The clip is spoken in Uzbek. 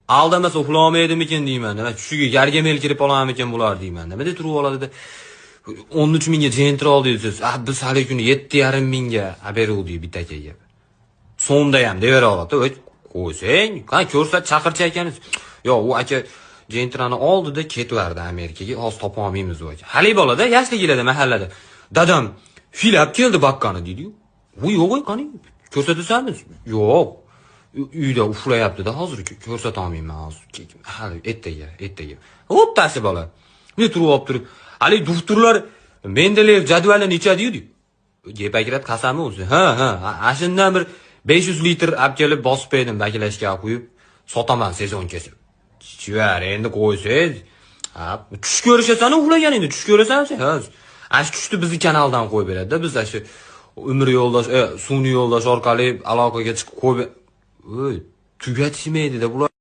Aldamasa uxlolmaydimikin deyman. Nima, tushiga Gargamel kirib olarmikin bular deyman. Nima deb turib oladi? 13 mingga Gentra oldi siz. Ah, biz hali kuni 7,5 mingga beruvdik bitta akaga. So'mda ham devera oladi. O'y, qo'ysang, qani ko'rsat, chaqirchi akani. Yo'q, u aka Gentrani oldida ketvardi Amerikaga. Hozir topa olmaymiz u aka. Haligi bolada yoshligida mahallada. Dadam fil olib keldi bakkani deydi-yu. U yo'q, qani ko'rsatasanmi? Yo'q. Uyda uxlayapti-da, hozir ko'rsata olmayman hozir. Hali ertaga, ertaga. O'ttasi bola. Ne turib olib turib, haligi doktorlar Mendeleyev jadvali necha deydi. Gepakrat qasami o'zi. Ha, ana shundan bir 500 litr olib kelib bosib edim, baklashga quyib sotaman sezon kesib. Chivar, endi qo'ysangiz. Ha, tush ko'rishasan uxlaganingda tush ko'rasan sen. Ha. Ana shu tushni bizni kanaldan qo'yib beradi-da. Biz ana shu umr yo'ldosh, sun'iy yo'ldosh orqali aloqaga chiqib qo'yib, tugatishmaydi-da bular.